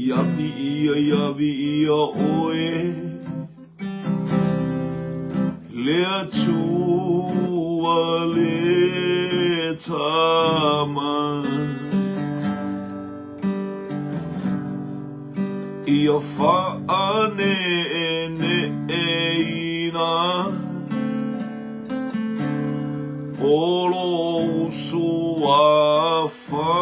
Ia viia, ia viia oe, le Atua le Tama. Ia faaneeneeina o lou suafa.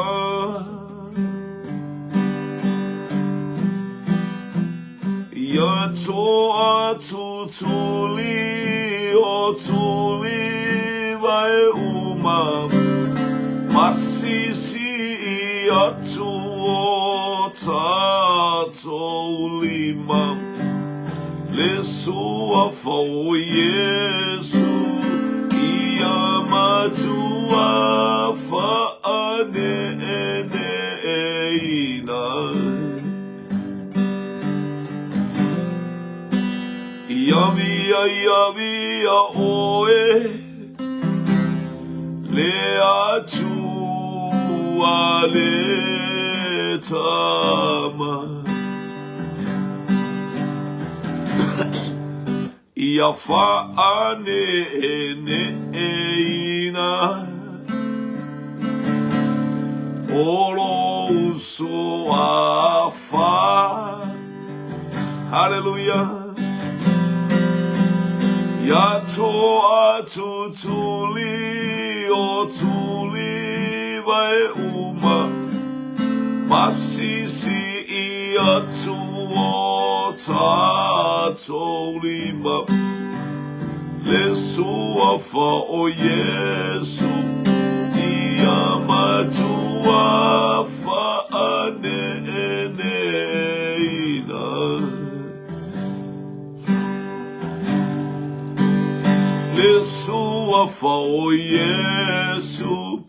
Ia toa tutuli o tuli vai uma, masisi i atu o tatou lima, le suafa o Iesu, ia matua faaneeneeina. Ia via, ia via oe, le Atua le Tama. Ia faaneeneeina o lou suafa. Hallelujah. Ia toa tutuli o tuli vai uma, masisi i atu o tatou lima, le suafa o Iesu, ia matua faaneeneeina. Le suafa o Iesu,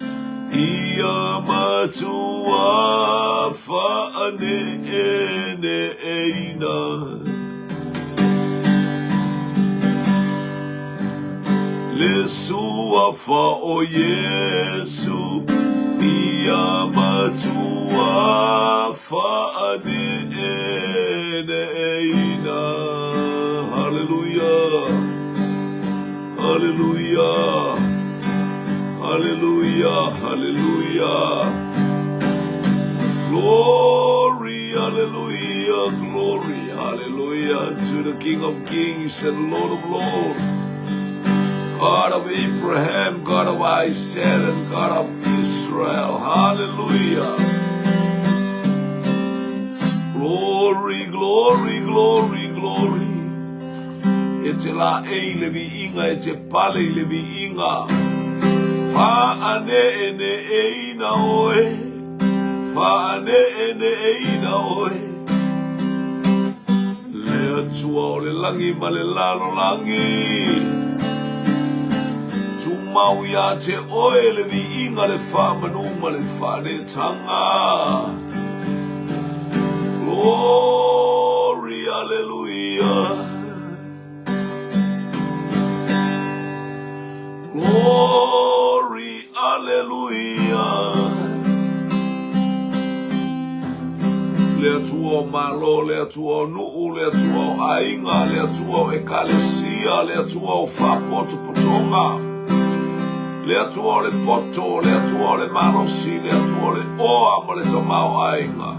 ia matua faaneeneeina. Le suafa o Iesu, ia matua faaneeneeina. Hallelujah. Hallelujah. Hallelujah. Hallelujah. Glory, hallelujah, glory, hallelujah to the King of Kings and Lord of Lords. God of Abraham, God of Isaac, and God of Israel. Hallelujah. Glory, glory, glory, glory. E te la e i le viiga, e te pale i le viiga. Whaane e ne e ina oe. Whaane e ne e ina oe. Le Atua o le lagi ma le lalolagi, tumau iā te oe le viiga, le faamanu ma le faanetaga. Glory, hallelujah. Glory, hallelujah. Le Atua o Malo, le Atua o Nuu, le Atua o Aiga, le Atua o Ekalesia, le Atua o Faapotopotoga, le Atua o le Poto, le Atua o le Malosi, le Atua o le Oa ma le Tamaoaiga.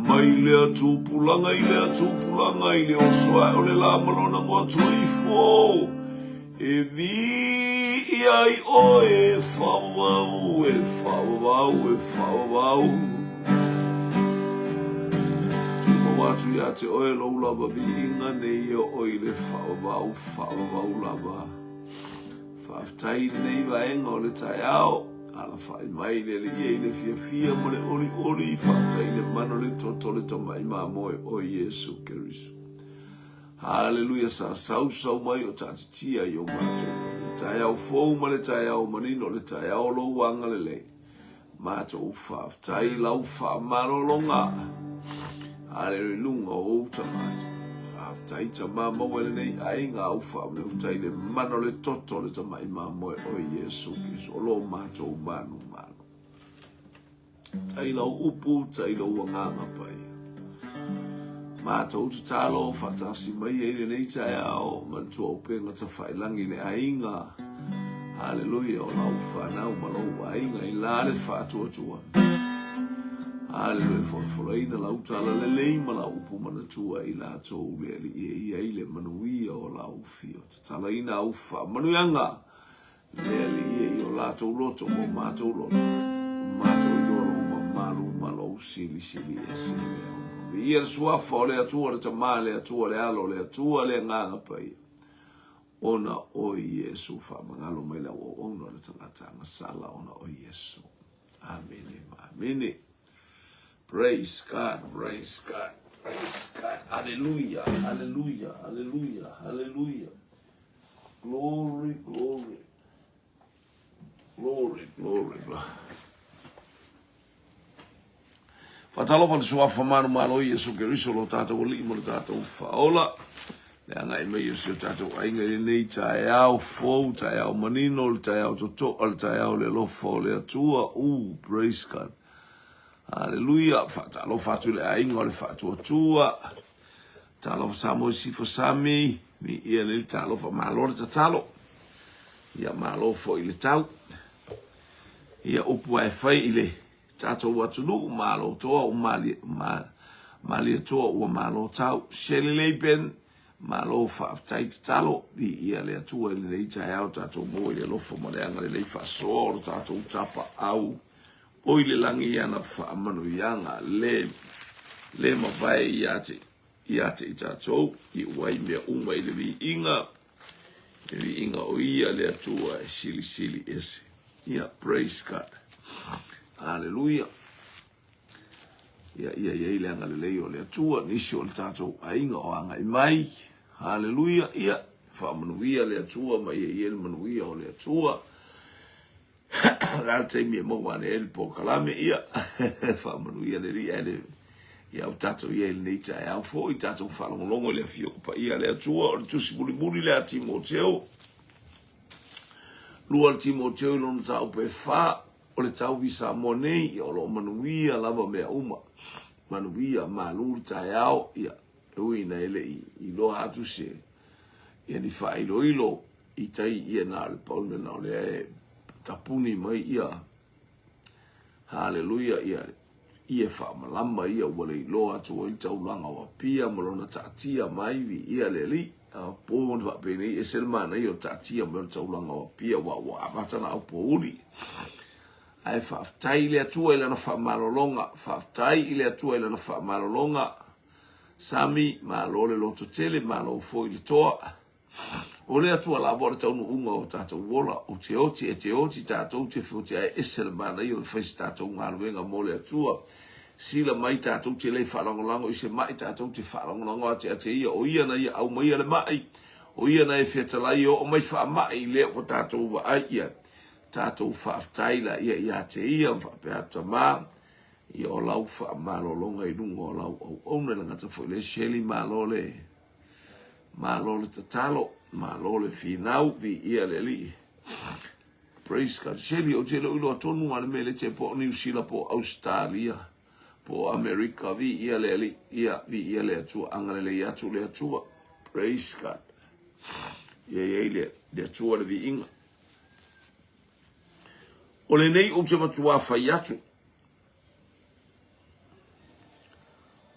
Mai lea tupulaga i lea tupulaga i le oso ae o le la ma lona ngoatoifo e viia ai oe e faavavau, e faavavau, e faavavau. Tumau atu ia te oe lou lava viiga nei e oo i le faavavau, faavavau lava. Faafetai i lenei vaega o le taeao. Alafai mai le Alii i le fiafia ma le olioli, faafetai i le mana o le toto o le tamai mamoe o Iesu Keriso. Haleluia, sa sausau mai o taatitia i o matou. Le taeao fou ma le taeao manino, le taeao o lou agalelei. Matou faafetai i lau faamalologa. Haleluia, i luga o ou tagata. Faafetai Tama maua i lenei aiga au faameutai le mana o le toto o le tamai mamoe o Iesu Keriso o lo matou manumanu. Tai lau upu, tai lou agaga paia. Matou tatalo faatasi mai ai lenei taeao, manatua upega tafailangi le aiga. Haleluia, o lau fanau ma lou aiga i la le faatuatua. Haleluia, folafolaina lau tala lelei ma lau upu manatua i latou le alii e ia i le manuia o lau fio. Tatalaina au faamanuiaga Le Alii e i o latou loto ma o matou loto, o matou iloa lou mamalu ma lou silisili ese lea uma. Viia le Suafa o le Atua, le Tama le Atua, le Alo le Atua, le Agaga Paia, ona o Iesu faamagalo mai le auauauna o le tagata agasala ona o Iesu. Amene ma amene. Praise God, praise God, praise God. Hallelujah, hallelujah, hallelujah, hallelujah. Glory, glory. Glory, glory, glory. Faatalofa le suafa manumalo i Iesu Keriso lo tātou alii mo le tātou whaola. Le agai mai o si o tātou aiga i lenei taeao fou, taeao manino, le taeao totoa, le taeao le alofa o le Atua. Ooh, praise God. Hallelujah. Faatalofa atu le aiga o le faatuatua. Talofa Samoa i Sifo Sami, mi ia le talofa malo le tatalo. Ia malo foi le tau. Ia upu ae fai i le tatou atunuu malo toa u mali ma malie toa ua malo tau. Shelley Leiben, malo faafetai tatalo. Mi ia le Atua i lenei taeao tatou maua i le alofa ma le agalelei faasoa o le tatou tapaau. O i le lagi i ana faamanuiaga le, le mavae ia te, ia te i tatou, i ua ai mea uma i le viiga, le viiga o ia le Atua e silisili ese. Ia, praise God. Hallelujah. Ia, ia i ai le agalelei o le Atua, nisi o le tatou aiga o agai mai. Hallelujah. Ia, faamanuia le Atua ma ia i ai le manuia o le Atua. O le a le taimi e maua ane ai le polokalame, ia, faamanuia le Alii, ae le, ia o tatou i ai i lenei taeao foi, tatou faalogologo i le Afioga Paia a le Atua, o le tusi mulimuli lea a Timoteo, lua le Timoteo i lona mataupu e fa, o le tau i Samoa nei, ia o lo o manuia lava mea uma, manuia, malu le taeao, ia, e ui ina e le i iloa atu se, ia ni faailoilo, I tai ia na o le pau le mea na o lea e tapuni mai ia Haleluia ia ia faamalama ia ua le iloa atu ai le taulaga o Apia ma lona taatia mai viia le Alii. A po na faapenei ese le manaia o le taatia mai o le taulaga o Apia aua ua amata ona aupouli. Ae faafetai i le Atua i lana faamalologa, faafetai i le Atua i lana faamalologa. Sami, malo le lototele, malo foi le toa. O le Atua lava o le taunuuga o tatou ola, ou te oti e te oti tatou te feoti ae ese le manaia o le fai se tatou galuega mo le Atua. Sila mai tatou te le faalagolago i se mai tatou te faalagolago ate ate ia o ia na ia aumaia le mai, o ia na e fetalai e oo mai faamai lea ua tatou vaai ia tatou faafetai la ia ia te ia ma faapea atu tama ia o lau faamalologa i luga o lau auauna le gata foi le Shelley malo le Malo le tatalo, malo le finau, viia le Alii. Praise God. Seli, ou te le o iloa tonu lava le mea le te po o Niu Sila po o Australia po o Amerika, viia le Alii, ia, viia le Atua, agalelei atu le Atua. Praise God. Ia i ai le, le Atua le viiga. O lenei ou te matua fai atu,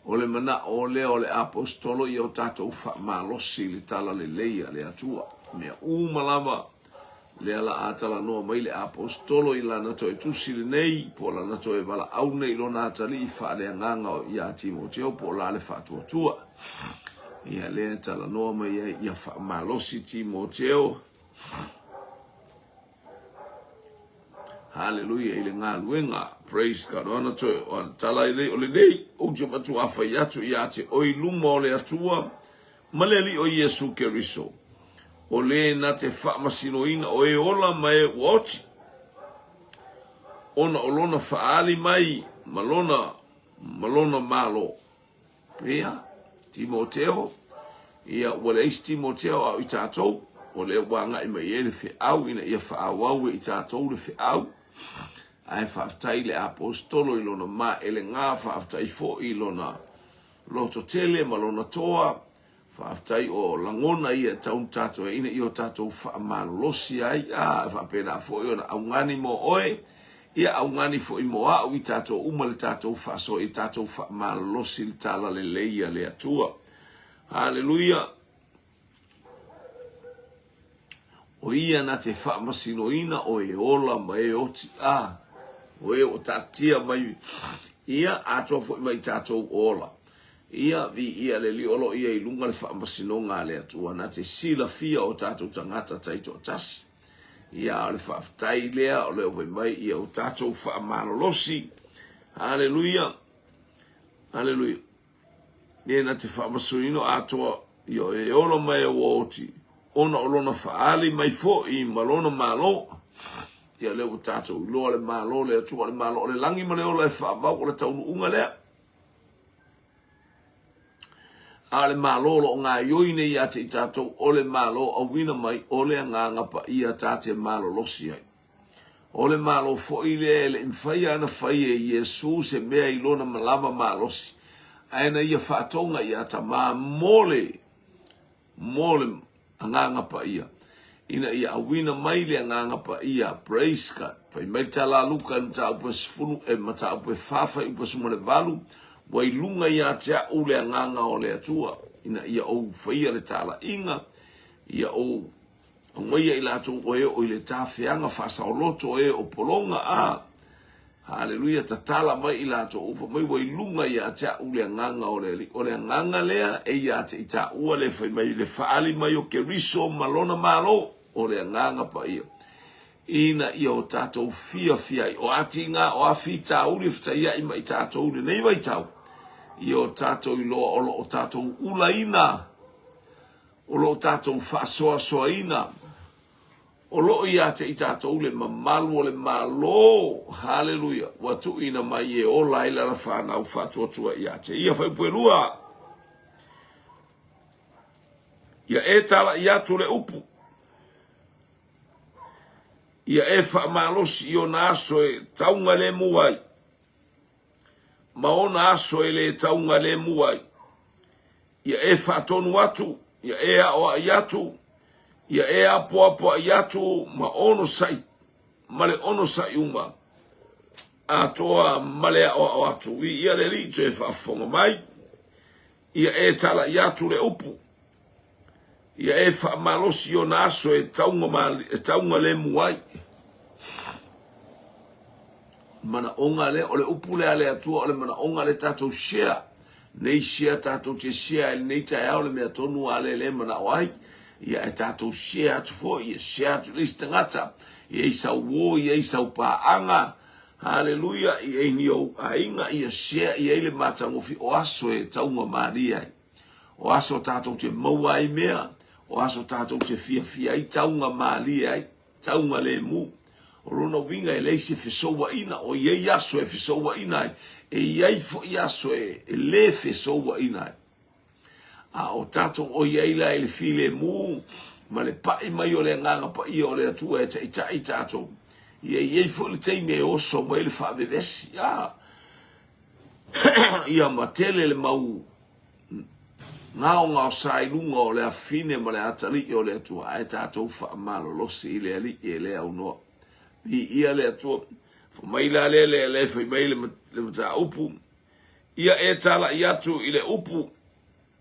O le manao lea o le Aposetolo ia o tatou faamalosi i le Tala Lelei a le Atua. Mea uma lava lea la a talanoa mai le Aposetolo i lana toe tusi lenei, po o lana toe valaau nei i lona atalii faaleagaga ia Timoteo po o la le faatuatua. Ia lea e talanoa mai ai ia faamalosi Timoteo. Haleluia i le galuega. Praise God. O ana toe, o ana tala i lei o lenei, ou te matua fai atu ia te oe i luma o le Atua ma le Alii o Iesu Keriso, o le na te faamasinoina o e ola ma e ua oti, ona o lona faaali mai ma lona, ma lona malo. Ia, Timoteo, ia, ua leai se Timoteo a o i tatou, o lea ua agai mai ai le feau ina ia faaauau e i tatou le feau. Ae faafetai i le Aposetolo i lona maelega, faafetai foi i lona lototele ma lona toa. Faafetai o lagona ia e tau ona tatou ai ina ia o tatou faamalolosi ai, a e faapena foi ona augani mo oe, ia augani foi mo a'u i tatou uma le tatou faasoa ia tatou faamalolosi i le talalelei a le Atua. Haleluia! O ia na te faamasinoina o e ola ma e oti, a o e ua taatia mai ia atoa foi ma i tatou ola. Ia, viia le Alii, o lo o ia i luga le faamasinoga a le Atua, na te silafia o tatou tagata taitoatasi. Ia, a o le faafetai lea o lea fai mai ia o tatou faamalolosi. Haleluia! Haleluia! Ia na te faamasinoina atoa ia o e ola mai ua oti, ona o lona faaali mai foi ma lona Malo. Ia lea ua tatou iloa le Malo o le Atua, o le Malo o le lagi ma le ola e faavau, o le taunuuga lea. A o le Malo o lo o gaoioi nei ia te i tatou, o le Malo auina mai o le Agaga Paia ta te malolosi ai. O le Malo foi lea e le i mafai lava ona fai e Iesu se mea i lona lava malosi, ae na ia faatoga ia Tama mo le mo le Agaga Paia, ina ia auina mai le Agaga Paia. Praise God. Fai mai le tala a Luka i le mataupu e sefulu, e mataupu e fa fuaiupu e 18, Ua i luga ia te a'u le Agaga o le Atua, ina ia ou faia le talaiga, ia ou aumaia i latou o e oo i le tafeaga faasaoloto, e o pologa, a Haleluia, tatala mai i latou, fai mai ua i luga ia te a'u le Agaga o le Alii. O le Agaga lea e ia te i taua le fai mai le faaali mai o Keriso ma Lona Malo, o le Agaga Paia, ina ia o tatou fiafia ai. O atiga, o afitauli e fetaiai ma i tatou i lenei vaitau, ia o tatou iloa o lo o tatou ulaina, o lo o tatou faasoasoaina, O lo o ia te i tatou le mamalu o le Malo, haleluia, ua tuuina mai e ola ai lana fanau faatuatua ia te ia. Fuaiupu e 2, Ia e talaʻi atu le upu, ia e faamalosi i ona aso e taugalemu ai, ma ona aso e le taugalemu ai. Ia e faatonu atu, ia e aoaʻi atu, ia e apoapoaʻi atu ma onosai, ma le onosai uma atoa ma le aoao atu. Viia le Alii toe faafofoga mai. Ia e talaʻi atu le upu, ia e faamalosi i ona aso e taugalemu ai. Manaoga lea, o le upu lea a le Atua, o le manaoga lea tatou share. Nei share tatou te share i lenei taeao le mea tonu a lea le manao ai. Ia e tatou share atu foi, ia share atu i le isi tagata, ia i sau uo, ia i sau paaga, haleluia, ia i ni ou aiga, ia share i ai le matagofie o aso e taugamalie ai. O aso tatou te maua ai mea, o aso tatou te fiafia ai, taugamalie ai. Taugalemu. O lona uiga e leai se fesouaina, o i ai aso e fesouaina ai, e i ai foi aso e le fesouaina ai. A o tatou o i ai la i le filemu ma le pai mai o le Agaga Paia o le Atua e taitai tatou, ia i ai foi le taimi e oso mai le faavevesi, a ia ma tele le mau Gaogaosa i luga o le afine ma le atalii o le Atua, ae tatou faamalolosi i le Alii e le aunoa. Viia le Atua. Fai mai la lea lea lea fai mai le, le mataupu, ia e talaʻi atu i le upu,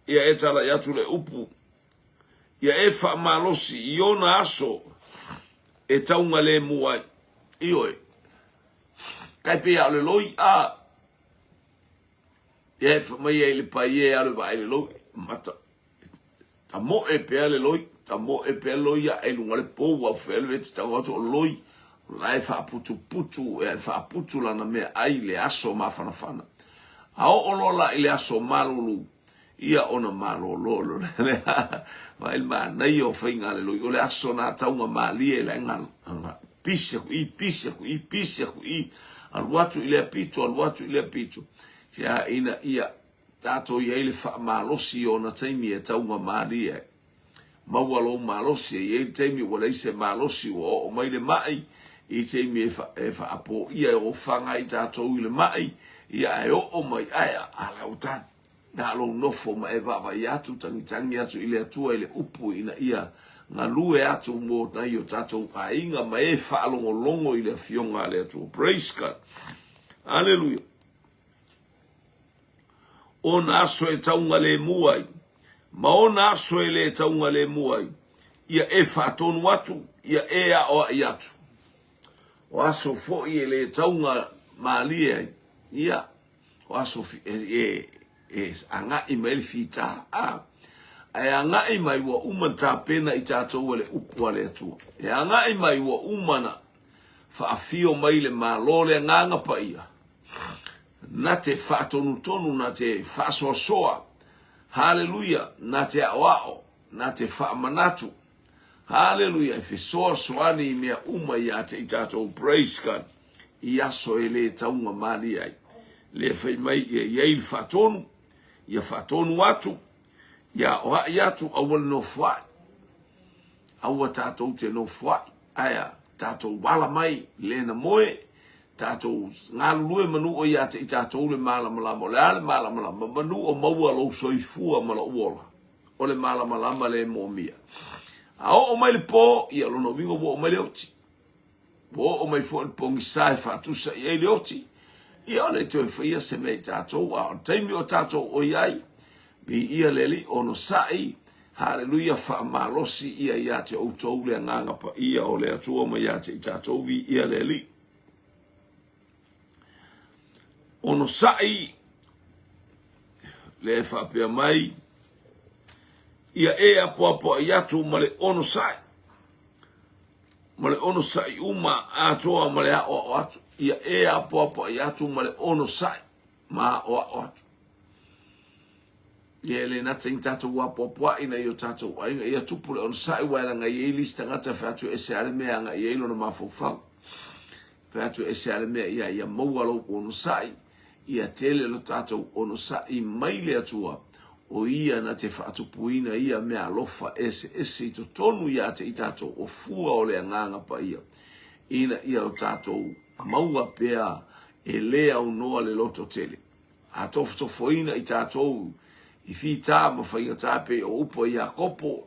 ia e talaʻi atu le upu, ia e faamalosi i ona aso e taugalemu ai. Ioe. Kai pei a o le loi a Ia e fai mai ai le paia e alu e vaai le loi, mata, tamoe pea le loi, tamoe pea le loi ae i luga le pou au fea le mea e te tau atu o le loi, o la e faaputuputu, e faaputu lana meaai i le aso mafanafana. A oo loa la i le aso malulu, ia ona malolo loa lea. Vaai le manaia o faiga a le loi, o le aso na taugamalie la e galo. Pisi aku i, pisi aku i, pisi aku i, alu atu i lea pito, alu atu i lea pito. Ia ina ia tatou i ai le faamalosi i ona taimi e taugamalie ai. Maua lou malosi, e i ai le taimi ua leai se malosi, ua oo mai le mai, I taimi e, fa, e faapoia e ofaga ai tatou i le mai, ia ae oo mai ae a la ua ta na lou nofo ma e vaavaai atu, tagitagi atu i le Atua i le upu ina ia galue atu mo nai o tatou aiga ma e faalogologo i le Afioga a le Atua. Praise God. Aleluia. Ona aso e taugalemu ai, ma ona aso e le taugalemu ai, ia e faatonu atu, ia e aoai atu. O aso foi e le tauga malie ai, ia, o aso e, e, e agai mai le fita, a, ae agai mai ua uma na tapena i tatou e le upu a le Atua. E agai mai ua uma na faafio mai le Malo le Agaga Paia, na te faatonutonu, na te faasoasoa, haleluia, na te aoao, na te faamanatu, haleluia, e fesoasoani i mea uma iā te i tatou, praise God, i aso e le taugamalie ai. Le fai mai ia i ai le faatonu, ia faatonu atu, ia aoai atu, aua le nofoai. Aua tatou te nofoai, ae a tatou ala mai le na moe, tatou galulue manu o ia te i tatou le malamalama. O le a le malamalama? Manu o maua lou soifua ma lou ola. O le malamalama le moomia. A oo mai le po, ia lona uiga ua oo mai le oti. Ua oo mai foi le pogisa e faatusa i ai le oti, ia o le toe faia se mea i tatou, a o le taimi o tatou o i ai, viia le Alii, onosai, haleluia, faamalosi ia ia te outou le agaga paia o le Atua ma ia te i tatou, viia le Alii. Onosai, le faapea mai, ia e apoapoai atu ma le onosai, ma le onosai uma atoa ma le aoao atu. Ia e apoapoai atu ma le onosai ma aoao atu. Ia e le nata i tatou apoapoai nai o tatou aiga. Ia tupu le onosai ua e laga i ai lisi tagata fai atu e ese a le mea agai i ai lona mafaufau. Fai atu e ese a le mea ia ia maua lou onosai. Ia tele lo tatou onosai mai le Atua, o Ia na te faatupuina ia meaalofa eseese i totonu ia te i tatou o fua o le Agaga Paia, ina ia o tatou maua pea e le aunoa le loto tele. A tofotofoina i tatou i fita ma faigata pei o upu a Iakopo, o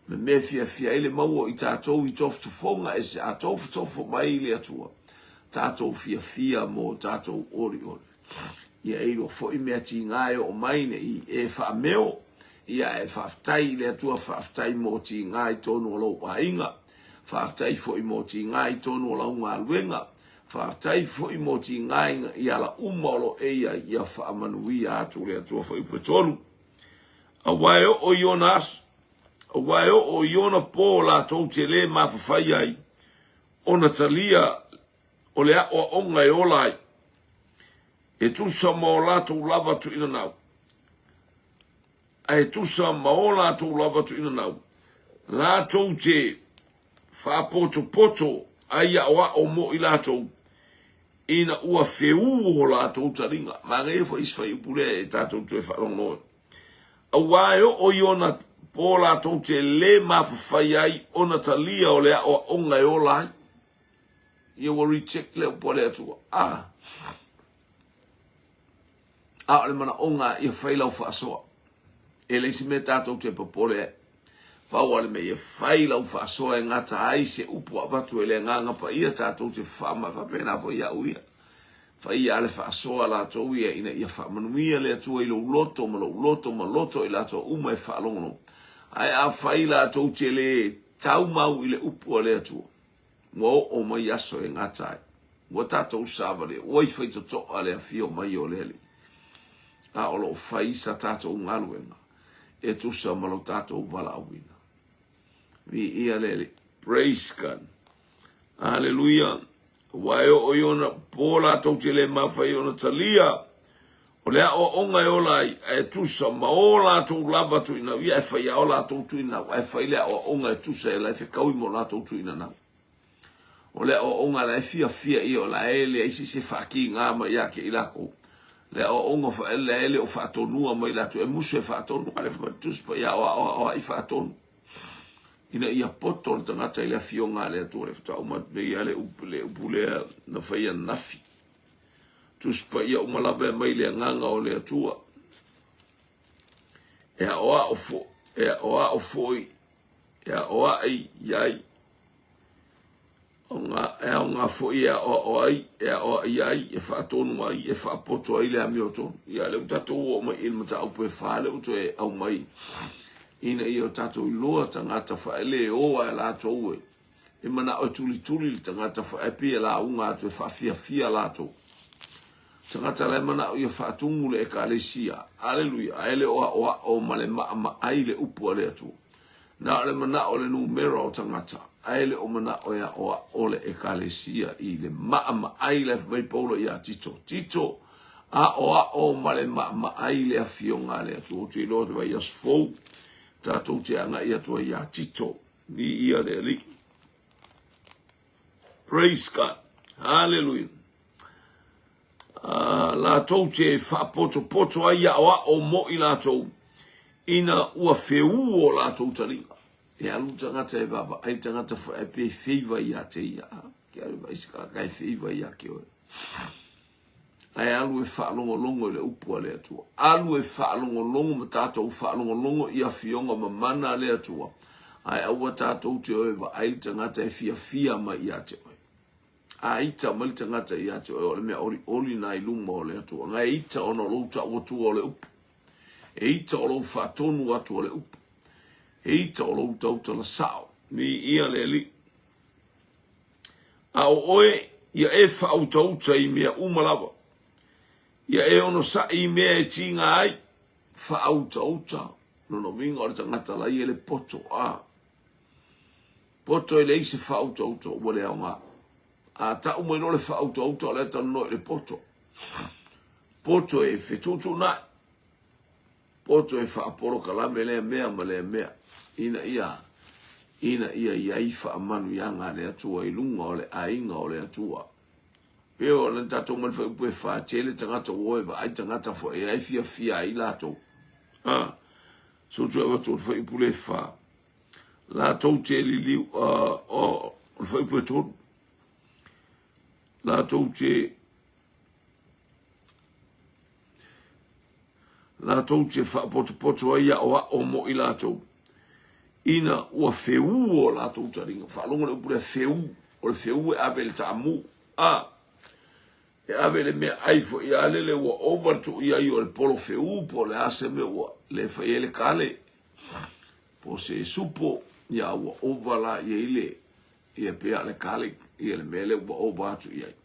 le mea fiafia ai le maua o i tatou i tofotofoga ese a tofotofo mai le Atua, tatou fiafia mo tatou olioli. Ia e iloa foi mea tiga e oo mai ne i e faameo, ia e faafetai i le Atua, faafetai mo tiga i tonu o lou aiga, faafetai foi mo tiga i tonu o lau galuega, faafetai foi mo tiga i ala uma o lo e i ai, ia faamanuia atu le Atua. Fuaiupu e 3. Aua e oo i ona aso, aua e oo i ona pō latou te lē mafafai ai, ona talia o le aoaoga e ola ai, e tusa ma o latou lava tuuinanau, a e tusa ma o latou lava tuuinanau, latou te faapotopoto ai aoao mo i latou, ina ua feū o latou taliga. Manaia foi isi fuaiupu lea e tatou toe faalogologo ai. Aua e oo i ona pō latou te lē mafafai ai ona talia o le aoaoga e ola ai. Ia ua reject le upu a le Atua. Ah. A o le manaoga ia fai lau faasoa. E leai se mea tatou te popole ai. Pau lava le mea ia fai lau faasoa e gata ai se upu avatu e le Agaga Paia tatou te faama faapena foi au ia. Fai ia le faasoa latou ia ina ia faamanuia le Atua i lou loto ma lou loto ma loto i latou uma e faalogologo. Ae afai latou te le taumau i le upu a le Atua, ua oo mai aso e gata ai. Ua tatou savali, ua i faitotoa le afio mai o le Alii. A o lo o fai sa tatou galuega e tusa ma lo tatou valaauina. Viia le Alii. Praise God. Aleluia. Aua e oo i ona pō latou te le mafai ona talia o le aoaoga e ola ai, ae tusa ma o latou lava tuuinau, ia e fai lava o latou tuuinau, ae fai le aoaoga e tusa e la e fekaui ma o latou tuuinanau. O le aoaoga la e fiafia ia o la e leai se isi e faatiga mai ia te i latou. Le aoaoga foi la e le o faatonua mai latou, e musu e faatonu, a le fai mai Tusi Paia aoao aoai faatonu. Ina ia poto le tagata i le afioga a le Atua, le faatoa uma atu nei lava le upu, le upu lea na fai ananafi. Tusi Paia uma lava e aumai le agaga o le Atua. E aoao fo, e aoao foi, e aoai ai E aoga foi e aoao ai, e aoai ai, e faatonu ai, e faapoto ai le amiotonu. Ia, lea ua tatou oo mai i le mataupu e fa lea ua toe aumai ina ia o tatou iloa tagata faaleoa e latou e e manao e tulituli le tagata e pei e lauga atu e faafiafia latou. Tagata la e manao ia faatumu le ekalesia. Aleluia. Ae le o aoao ma le maamaai le upu a le Atua. Na o le manao o le numera o tagata, ae le o manao e aoao le Ekalesia i le maamaai la e fai mai Paulo ia Tito, Tito, aoao ma le maamaai le afioga a le Atua. Ou te iloa le vaiaso fou tatou te agai atu ai ia Tito. Viia le Alii. Praise God. Hallelujah. Latou te faapotopoto ai aoao mo i latou ina ua feū o latou taliga. E alu tagata e vaavaai tagata e pe feiva ia te ia. Ke alu vai se kaka e feiva ia ke oe. Ae alu e faalogologo i le upu a le Atua. Alu e faalogologo ma tatou faalogologo i afioga mamana a le Atua. Ae aua tatou te o e vaai le tagata e fiafia mai ia te oe. A ita mai le tagata ia te oe, o le mea olioli na i luma o le Atua. Na e ita ona o lou tau atua o le upu. E ita o lou faatonu atu o le upu. E ita o lou tautala sao. Viia le Alii. A o oe, ia e faautauta i mea uma lava. Ia e onosai i mea e tiga ai. Faautauta, lona uiga o le tagata la ia le poto. A. Poto e leai se faautauta ua le aoga. A tau mai loa le faautauta o le a talanoa i le poto. Poto e fetuutuunai. Poto e faapolokalame lea mea ma lea mea ina ia ina ia i ai faamanuiaga a le Atua i luga o le aiga o le Atua. Pei o le tatou mai le fuaiupu e fa, tele tagata ua o e vaai tagata foi e fiafia ai latou. A, so tu e avatu o le fuaiupu le fa. Latou te liliu, o le fuaiupu e tolu. Latou te latou te faapotopoto ai aoao mo i latou ina ua feū o latou taliga. Faalogo le upu lea feū, o le feū e ave i le taamu. A, e ave i le mea ai foi a lele ua ova le tuu i ai o le polo feū po o le a se mea ua le fai ai le kale po o se supo, ia ua ova la i ai le, ia pei a le kale, ia le mea lea ua ova atu i ai.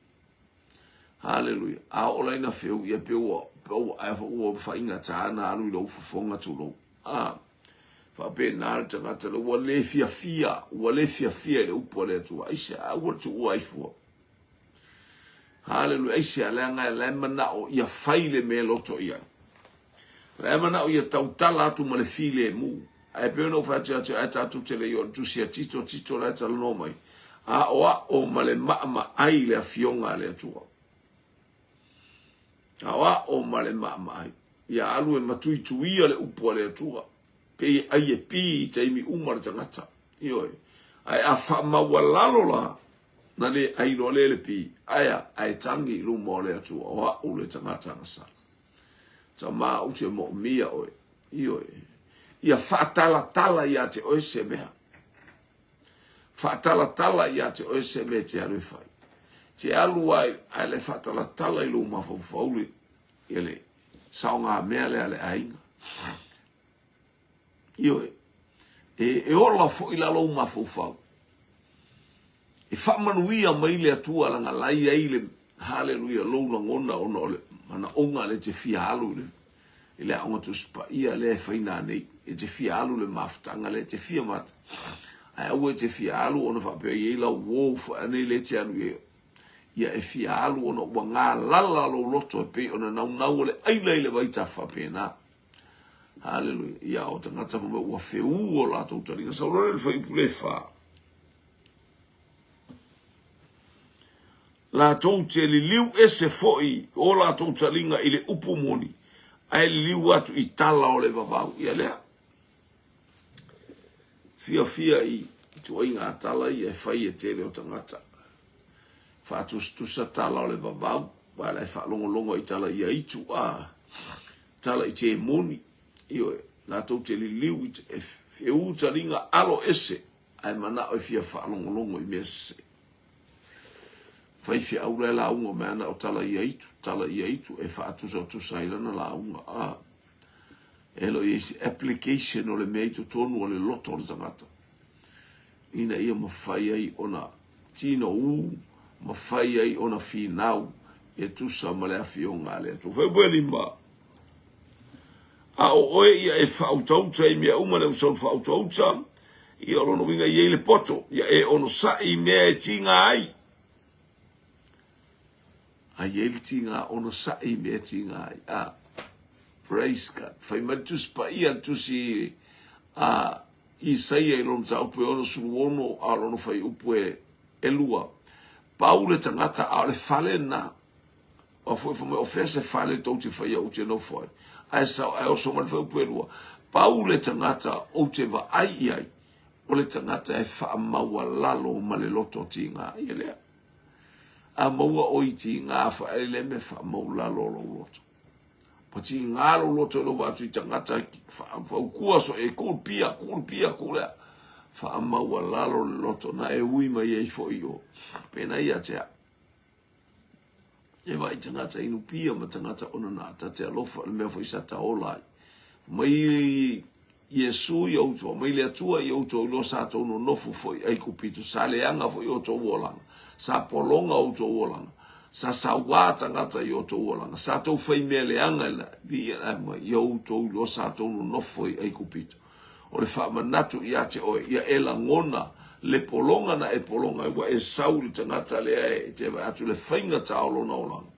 Haleluia. A oo la ina feu, ia pei ua, ua, ua faigata ona alu i lou fofoga tulou. A, faapena le tagata lea ua le fiafia, ua le fiafia i le upu a le Atua. Aisea, aua le tuua ai fua. Haleluia. Aisea, leaga la e manao ia fai le mea e loto i ai. La e manao ia tautala atu ma le filemu. Ae pei ona ou fai atu ia te oe, ae tatou te le i oo i le tusi a Tito, Tito la e talanoa mai, aoao ma le maamaai le afioga a le Atua. Aoao ma le maamaai. Ia alu e matuituia le upu a le Atua. Pei e ai e pi i taimi uma le tagata. Ioe. Ae a faamaualalo la, na le ai loa lea le pi, ae a, ae tagi i luma o le Atua, o au le tagata agasala. Tama ou te moomia oe. Ioe. Ia faatalatala ia te oe se mea. Faatalatala ia te oe se mea e te alu e fai. Te alu ai, ae le faatalatala i lou mafaufau le, ia le saogamea lea a le aiga. Ioe. E, e ola foi la lou mafaufau. E faamanuia mai le Atua laga la i ai le, haleluia, lou lagona ona o le manaoga lea e te fia alu i le, i le Aoga Tusi Paia lea e fai nanei. E te fia alu i le mafutaga lea, e te fia mata. Ae aua e te fia alu ona faapea e i ai lau uo foi anei lea e te alu i ai. Ia e fia alu ona ua galala lou loto e pei ona naunau o le aila i le vaitafe faapena. Haleluia. Ia o tagata fai mai ua feū o latou taliga. Sau loa lea i le fuaiupu le fa. Latou te liliu ese foi o latou taliga i le upu moni, ae liliu atu i tala o le vavau. Ia lea. Fiafia i ituaiga tala ia e fai e tele o tagata. Faatusatusa tala o le vavau, aua la e faalogologo i tala ia itu a tala i temoni, ioe, latou te liliu i te, e u taliga alo ese, ae manao e fia faalogologo i mea sese. Faifeau la e lauga mai ana o tala ia itu, tala ia itu e faatusatusa ai lana lauga. A, e le o i ai se application o le mea i totonu o le loto o le tagata ina ia mafai ai ona tinou, mafai ai ona finau e tusa ma le afioga a le Atua. Fuaiupu e lima, A o oe ia e faautauta i mea uma le usau faautauta, ia o lona uiga e i ai le poto, ia e onosai i mea e tiga ai. A i ai le tiga, onosai i mea e tiga ai. A, praise God. Fai mai le Tusi Paia, le Tusi a Isaia i lona mataupu e 66, a o lona fuaiupu e 2. Pau le tagata, a o le fale lena. Ua foi fai mai, o fea se fale tou te faia ou te nofo ai? Ae sao, ae oso mai le fuaiupu e lua, pau le tagata ou te vaai i ai, o le tagata e faamaualalo ma le loto tiga. Ia lea. A maua oi tiga faaele me faamaulalo lou loto. Ua tiga lou loto i lou vaai atu i tagata faukua so e kuu pia, kuu pia, kuu lea. Faamaualalo le loto na e ui mai ai foi o. Pena ia te au. E vaai tagata inu pia ma tagata ona na ta te alofa le mea foi sa taola ai. Mai Iesu i outou, mai le Atua i outou iloa sa tou nonofo foi Aikupito, sa leaga foi outou olaga, sa pologa outou olaga, sa sauā tagata i outou olaga, sa tou fai mea leaga i la, mai i outou iloa sa tou nonofo i Aikupito. O le faamanatu ia te oe, ia e lagona le pologa na e pologa ai, ua e sau i le tagata lea e te vaai atu le faigata o lona olaga.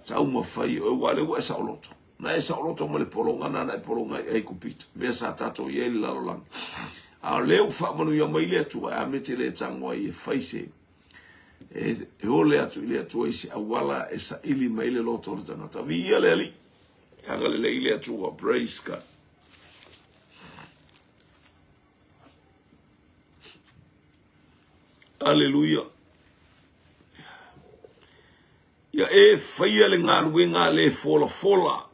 Taumafai oe, aua o lea ua e saoloto. Na e saoloto ma le pologa na na e pologa ai i Aikupito, mea sa tatou i ai i le lalolagi. A o lea ua faamanuia mai le Atua, e a mea e te le tago ai e fai se, e ole atu i le Atua i se auala e saili mai le loto o le tagata. Viia le Alii, agalelei le Atua, praise God. Aleluia. Ia e faia le galuega a le folafola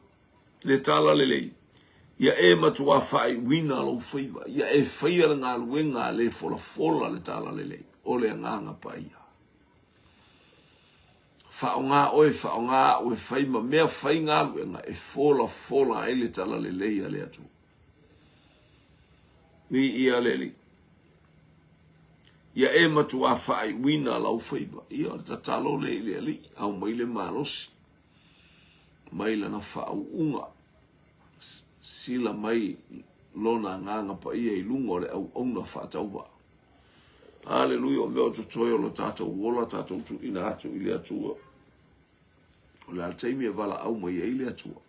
le tala lelei. Ia e matuā faaiuina lou faiva. Ia e faia le galuega a le folafola le tala lelei. O le agaga paia. Faaaoga oe, faaaoga au e fai ma mea faigaluega e folafola ai le talalelei a le Atua. Viia le Alii. Ia e matuā faaiuina lau faiva. Ia, o le tatalo lea i le Alii, aumai le malosi mai lana faauuga, sila mai lona agaga paia i luga o le auauna faatauvaa. Aleluia, o mea o totoe o lo tatou ola tatou tuuina atu i le Atua. O le a le taimi e valaau mai ai le Atua.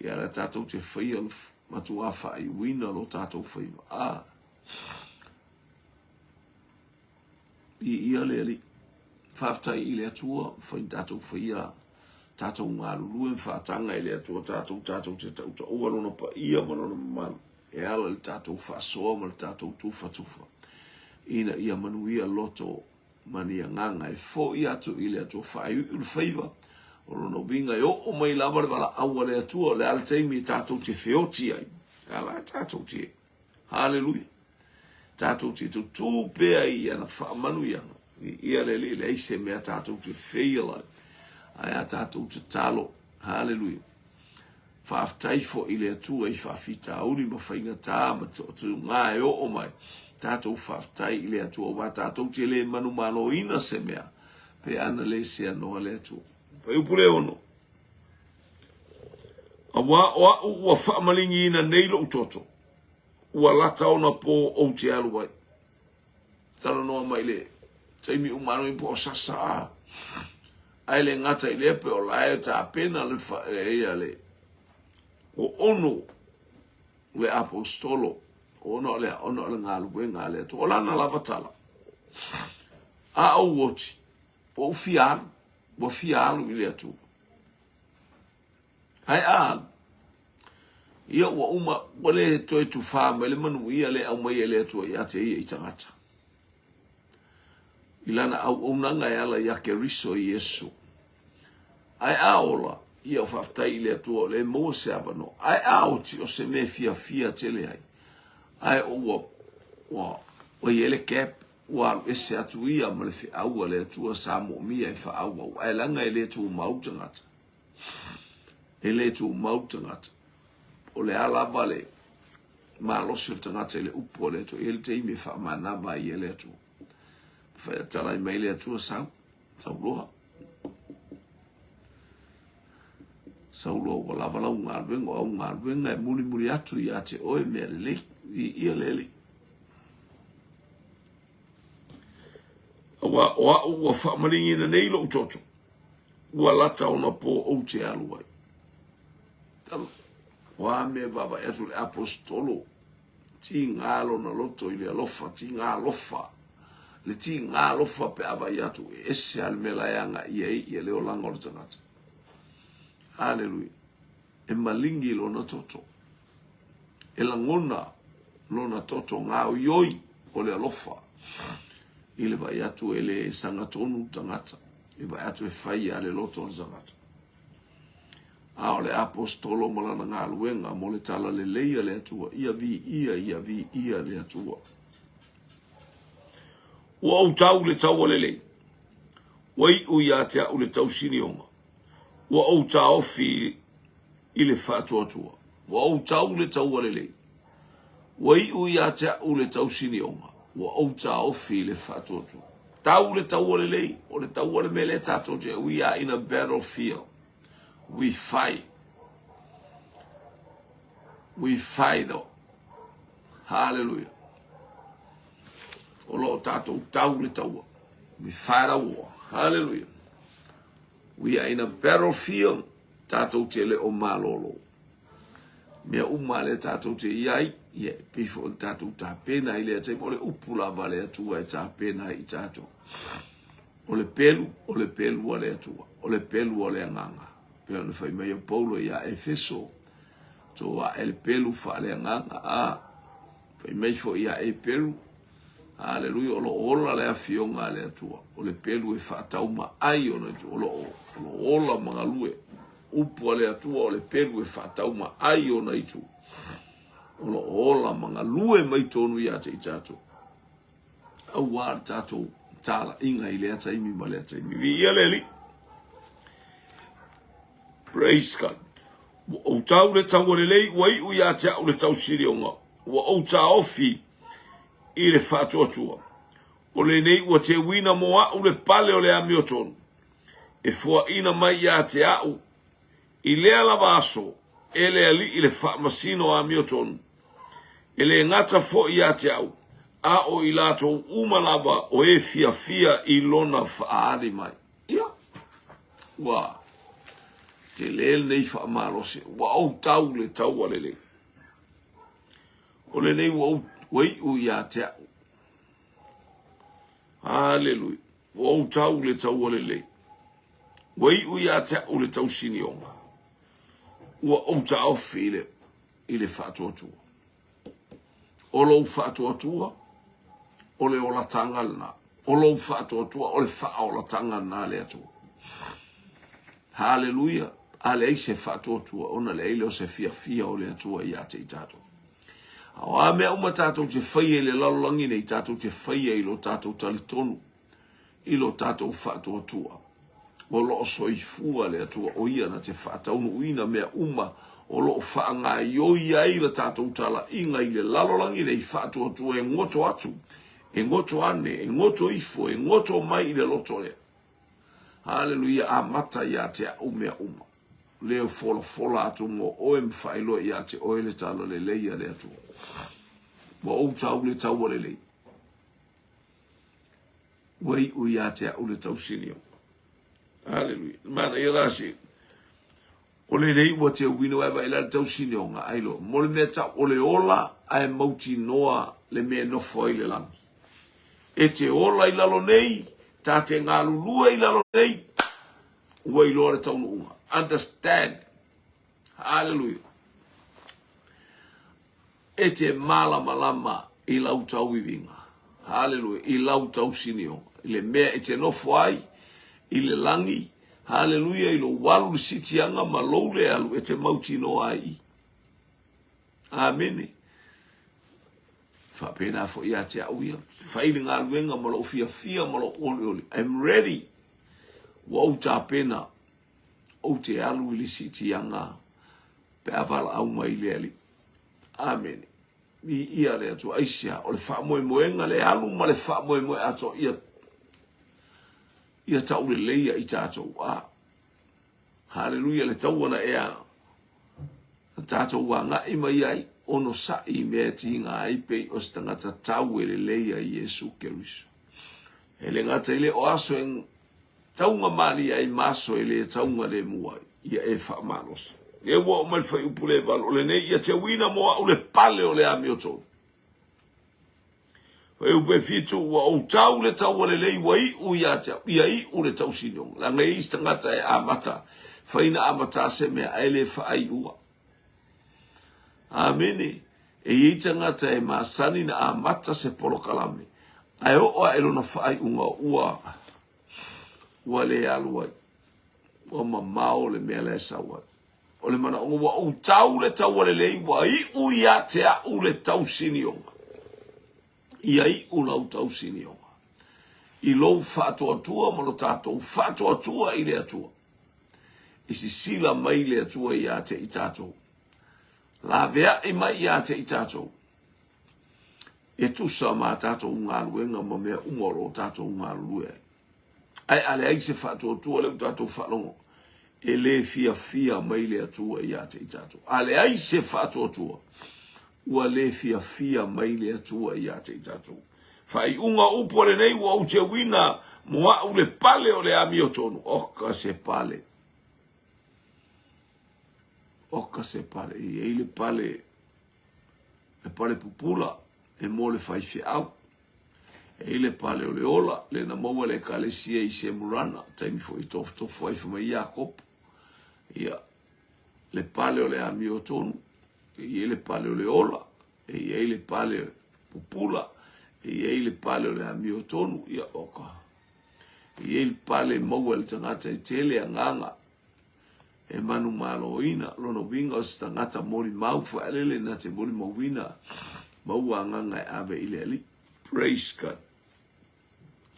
Ia la tatou te faia matuā faaiuina lo tatou faiva. A. I ia le Alii. Faafetai i le Atua, fai tatou faia tatou galulue ma faataga i le Atua tatou tatou te tautaua lona paia ma lona mamalu. E ala i le tatou faasoa ma le tatou tufatufa, ina ia manuia loto ma ni agaga e foi atu i le Atua faaiuiu le faiva, o lona uiga e oo mai lava le valaau a le Atua, o le a le taimi e tatou te feoti ai, a la tatou te, haleluia, tatou te tutū pea i ana faamanuiaga, i ia le Alii, leai se mea tatou te fail ai, ae a tatou tatalo, haleluia. Faafetai foi i le Atua i faafitauli ma faigata ma toatuga e oo mai. Tatou faafetai i le Atua aua tatou te le manumaloina se mea pe ana le seanoa le Atua. Fuaiupu le 6. Aua o au ua faamaligiina nei lou toto, ua lata ona po ou te alu ai. Talanoa mai le taimi uma anu po o sasa a. Ae le gata i lea pe o la e tapena le fa, ia le o ono le apostolo ona o le ona o le galuega a le Atua. O lana lava tala. A ou oti, ua ou fia alu, ua fia alu i le Atua. Ae a alu? Ia ua uma, ua le toe tufā mai le manuia lea e aumaia e le Atua ia te ia i tagata. I lana auaunaga e ala ia Keriso Iesu. Ae a ola, ia o faafetai i le Atua o lea e maua se avanoa. Ae a oti o se mea e fiafia tele ai. Ae o ua, ua, ua i ai le gap, ua alu ese atu ia ma le feau a le Atua sa moomia e faaauau. Ae leaga e le tumau tagata. E le tumau tagata. O le a lava le malosi o le tagata i le upu a le Atua, e i ai le taimi e faamanava ai e le Atua. Fai talai mai le Atua, sau, sau loa. Sau loa ua lava lau galuega, o au galuega e mulimuli atu ia te oe mea lelei. Viia le Alii. Aua o au ua faamaligiina nei lou toto, ua lata ona po ou te alu ai. O a mea e vaavaai atu le aposetolo, tiga lona loto i le alofa, tiga alofa, le tiga alofa pe a vaai atu e ese lava le mea la e agai i ai ia le olaga o le tagata. Aleluia. E maligi lona toto. E lagona lona toto gaoioi o le alofa i le vaai atu e le sagatonu le tagata, i le vaai atu e fai lava le loto o le tagata. A o le aposetolo ma lana galuega mo le talalelei a le Atua, ia viia, ia viia le Atua. Ua ou tau le taua lelei, ua iu ia te au le tausinioga, ua ou taofi i le faatuatua. Ua ou tau le taua lelei, ua iu ia te au le tausinioga, ua ou taofi i le faatuatua. Tau le taua lelei, o le taua le mea lea tatou te, we are in a battlefield. We fight. We fight though. Hallelujah. O lo o tatou tau le taua. We fight a war. Hallelujah. We are in a battlefield. Tatou te le o malolo. Mea uma lea tatou te i ai, ia e pei foi o le tatou tapena i lea taimi, o le upu lava a le Atua e tapena ai i tatou. O le pelu, o le pelu a le Atua, o le pelu a le Agaga. Pei ona fai mai o Paulo ia Efeso, tou ae le pelu faaleagaga, a fai mai foi ia Eperu, Aleluia, o lo o ola le afioga a le Atua, o le pelu e faataumaai ona itu, o lo o, o lo o ola ma galue. Upu a le Atua, o le pelu e faataumaai ona itu, o lo o ola ma galue mai tonu ia te i tatou. Aua le tatou talaiga i lea taimi ma lea taimi. Viia le Alii. Praise God. Ua ou tau le taua lelei, ua iu ia te au le tausilioga, ua ou taofi i le faatuatua. O lenei ua teuina mo au le pale o le amiotonu, e foaina mai ia te au i lea lava aso e le Alii le faamasino amiotonu, e le gata foi ia te au, a o i latou uma lava o e fiafia i lona faaali mai. Ia, ua tele lenei faamalosi, ua ou tau le taua lelei. O lenei ua ou ua iu ia te au. Aleluia. Ua ou tau le taua lelei. Ua iu ia te au le tausinioga. Ua ou taofi i le, i le faatuatua. O lou faatuatua, o le olataga lena. O lou faatuatua, o le faaolataga lena a le Atua. Haleluia! A leai se faatuatua, ona leai lea o se fiafia o le Atua ia te i tatou. A o a mea uma tatou te faia i le lalolagi nei, tatou te faia i lo tatou talitonu, i lo tatou faatuatua. O lo o soifua le Atua, o Ia na te faataunuuina mea uma o lo o faagaioi ai la tatou talaiga i le lalolagi nei, faatuatua e goto atu, e goto ane, e goto ifo, e goto mai i le loto lea. Haleluia, amata ia te au mea uma. Leo folafola atu mo oe ma faailoa ia te oe le talalelei a le Atua. Ua ou tau le taua lelei. Ua iu ia te au le tausinio. Haleluia. Manaia la se. O lenei ua teuina ua e vaai la le tausinioga ai loa. Mo le mea tau o le ola ae mautinoa le mea e nofo ai le lagi. E te ola i lalo nei, ta te galulue i lalo nei, ua iloa le taunuuga. Understand. Hallelujah. E te malamalama i lau tauiviga. Haleluia, i lau tausinioga, i le mea e te nofo ai i le lagi, haleluia, i lou alu i le siitiaga ma lou le alu e te mautinoa ai i. Amene. Faapena foi ia te au ia. Fai le galuega ma lou fiafia ma lou olioli. I'm ready. Ua ou tapena. Ou te alu i le siitiaga pe a valaau mai le Alii. Amene. Viia le Atua. Aisea? O le faamoemoega le alu ma le faamoemoe atoa ia ia tauleleia i tatou. A. Haleluia le taua na ea na tatou agai mai ai onosai i mea e tiga ai pei o se tagata tau e lelei a Iesu Keriso. E le gata i lea o aso e Taugamalie ai ma aso e le taugalemu ai, ia e faamalosi. Lea ua oo mai le fuaiupu le valu, o lenei ia teuina mo au le pale o le amiotonu. Fuaiupu e fitu, ua ou tau le taua lelei ua iu ia te au, ia iu le tausinioga. Leaga e i ai se tagata e amata, fai na amata se mea ae le faaiua. Amene. E i ai tagata e masani na amata se polokalame, ae oo ae lona faaiuga ua ua le alu ai. Ua mamao le mea la e sau ai. O le manaoga ua ou tau le taua lelei, ua iu ia te au le tausinioga. Ia iu lau tausinioga. I lou faatuatua ma lo tatou faatuatua i le Atua. I sisila mai le Atua ia te i tatou. Laveai mai ia te i tatou. E tusa ma a tatou galuega ma mea uma o lo o tatou galulue ai. Ae a leai se faatuatua lea ua tatou faalogo, e le fiafia mai le Atua ia te i tatou. A leai se faatuatua, ua le fiafia mai le Atua ia te i tatou. Faaiuga o upu a lenei ua ou teuina mo au le pale o le amiotonu. Oka se pale. Oka se pale. E i ai le pale Le pale pupula e mo le faifeau. E i le pale o le ola, le na maua le ekalesia i Semurana, taimi foi i tofotofo ai fai mai Iakopo. Ia, le pale o le amiotonu, e i ai le pale o le ola, e i ai le pale pupula, e i ai le pale o le amiotonu, ia oka. E i ai le pale e maua e le tagata e tele agaga e manumaloina, lona uiga o se tagata molimau faalele na te molimauina maua agaga e ave i le Alii. Praise God.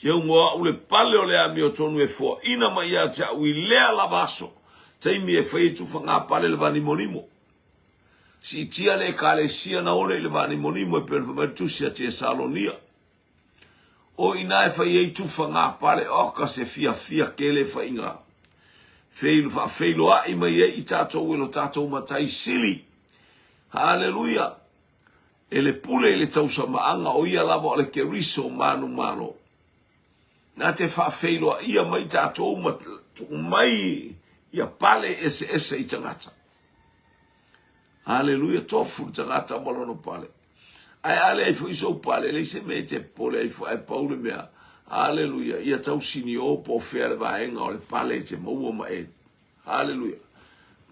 Teu mo au le pale o le amiotonu e foaina mai ia te au i lea lava aso, taimi e fai ai tufaga pale le vanimonimo. Siitia le Ekalesia na ole i le vanimonimo e pei ona fai mai le Tusi a Tesalonia. O ina e fai ai tufa ngā pale, oka se fiafia kele whainga. Feilo, whaafeiloai mai ai i tātou e lo tātou matai sili. Haleluia! E le pule i le tausamaaga o ia lava o le Keriso manu malo. Nā te whaafeiloaia mai tātou ma tuu mai ia pale eseese i tangata. Haleluia, tofu le tagata ma lona pale. Ae a leai foi sou pale, e leai se mea e te popole ai foi, ae pau le mea, haleluia, ia tausinio po o fea le vaega o le pale e te maua ma e. Haleluia.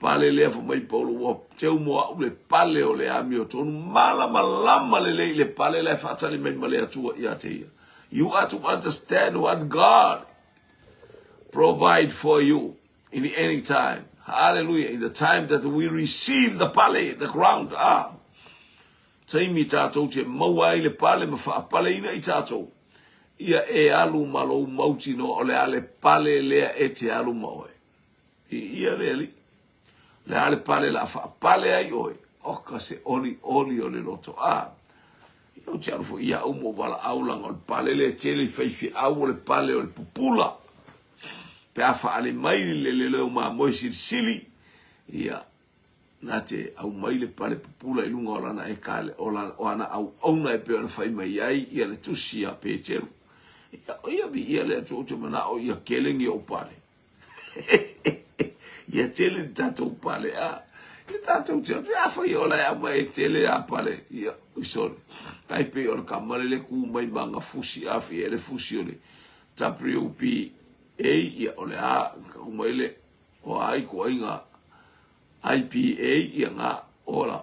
Pale lea fai mai Paulo, ua teu mo au le pale o le amiotonu, malamalama lelei i le pale la e faatali mai ma le Atua ia te ia. You are to understand what God provide for you in any time. Hallelujah. In the time that we receive the pale, the ground, ah. Taimi tātou te maua ai le pale ma whaapaleina i tātou. Ia e alu ma lou mautinoa o le a le pale lea e te alu ma oe. I ia le ali. Le a le pale la whaapale ai oe. Oka se oli oli o le loto. Ah. Ia ou te alu foi ia au mo wala au langa o le pale le tele i whaiwhi au o le pale o le pupula. Pe a faale mai le leleo mamoe silisili, ia, na te aumai le pale pupula i luga o lana ekale, o, lana, o ana auauna e pei ona fai mai ai ia le tusi a Peteru. Ia, o ia viia le Atua ou te manao ia kele ni ou pale. ia tele ni tatou pale, a. Ia tatou te atu, a fai ola e aumai e tele a pale, ia, oi sole. Tai pei o le kamale le ku mai manga fusi, a fia e le fusi o le WPA, ia, o le a, kau mai le, o a i ko ai ngā IPA, ia ngā, ola.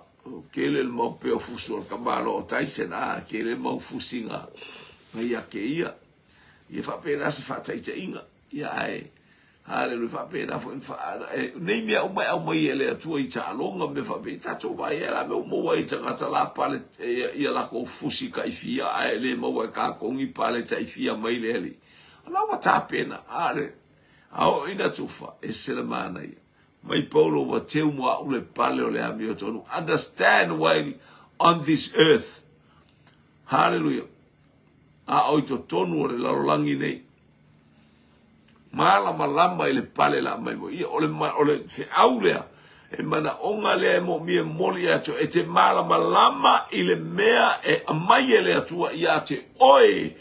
Tele le mau pea o fusu o le tamaloa o Tyson, a, tele le mau fusiga na ia te ia. Ia faapena se faataitaiga. Ia ae, haleluia, faapena foi na e, nei mea uma e aumai e le Atua i taaloga ma mea faapea, tatou vaai ai la mea ua maua ai e tagata la pale ia, ia lakou fusi taifia ae le maua e tatou ni pale taifia mai le Alii. O la ua tapena, a le, a oo ina tufa, ese le manaia. Mai Paulo ua teu mo a'u le pale o le amiotonu. Understand while on this earth. Hallelujah. A o i totonu o le lalolagi nei. Malamalama i le pale la mai mo ia. O le, o le feau lea, e manaoga lea e moomia e momoli ia te oe, e te malamalama i le mea e aumai e le Atua ia te oe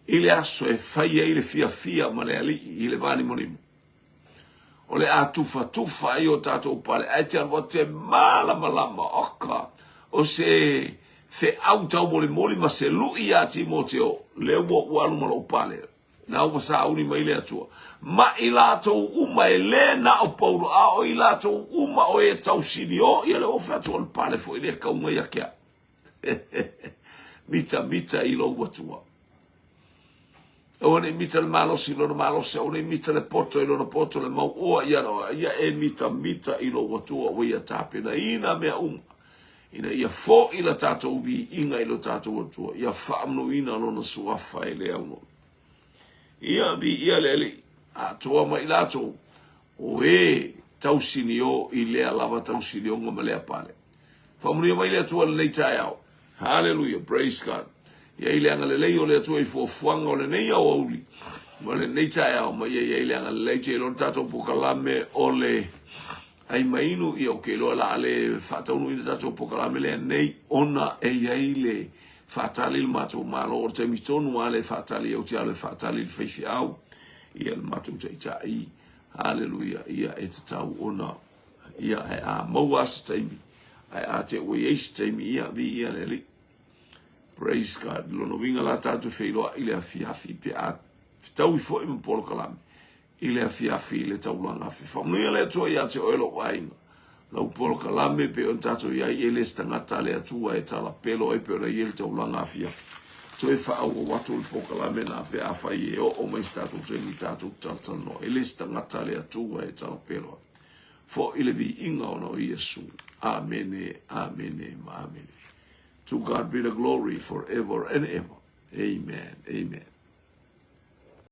i le aso e fai ai le fiafia ma le Alii i le vanimonimo. O le a tufatufa ai o tatou pale, ae te alu atu e malamalama, oka, o se feau taumolimoli ma se lui iā Timoteo, lea ua ou alu ma lou pale, la ua sauni mai le Atua. Ma i latou uma e le na o Paulo, a o i latou uma o e tausinio, ia lea ua fai atu o le pale foi lea e kauga ia te au. Mitamita i lou Atua. Aua ne i mita le malosi i lona malosi, aua ne i mita le poto i lona poto, le mauoa ia na ia e mitamita i lou Atua ua ia tapenaina mea uma, ina ia fo'i la tatou viiga i lo tatou Atua, ia faamanuina lona suafa e le aunoa. Ia viia le Alii, atoa ma i latou o e tausinio i lea lava tausinioga ma lea pale. Faamanuia mai le Atua i lenei taeao. Haleluia, praise God. Ia i le agalelei o le Atua i fuafuaga o lenei aoauli ma lenei taeao, ma ia i ai le agalelei. Te iloa le tatou pokalame o le ai mainu, ia ou te iloa la a le faataunuuina tatou pokalame lea nei, ona e i ai le faatali le matou Malo, o le taimi tonu lava le faatali, ou te alu e faatali i le faifeau, ia le matou taitai, haleluia, ia e tatau ona Ia, ae a maua lava se taimi, ae a te ua i ai se taimi, ia, viia le Alii. Praise God. I lona uiga la tatou feiloai i le afiafi pe a fetaui foi ma polokalame i le afiafi i le taulaga afe. Faamanuia le Atua ia te oe lou aiga, lau polokalame pe ona tatou i ai, e le se tagata a le Atua e talapelo ai pe ona i ai le taulaga afiafi. Toe faaauau atu le polokalame na pe a fai e oo mai se tatou taimi tatou talatalanoa. E le se tagata a le Atua e talapelo ai. Fo'i le viiga ona o Iesu. Amene, amene ma amene. To God be the glory forever and ever. Amen, amen.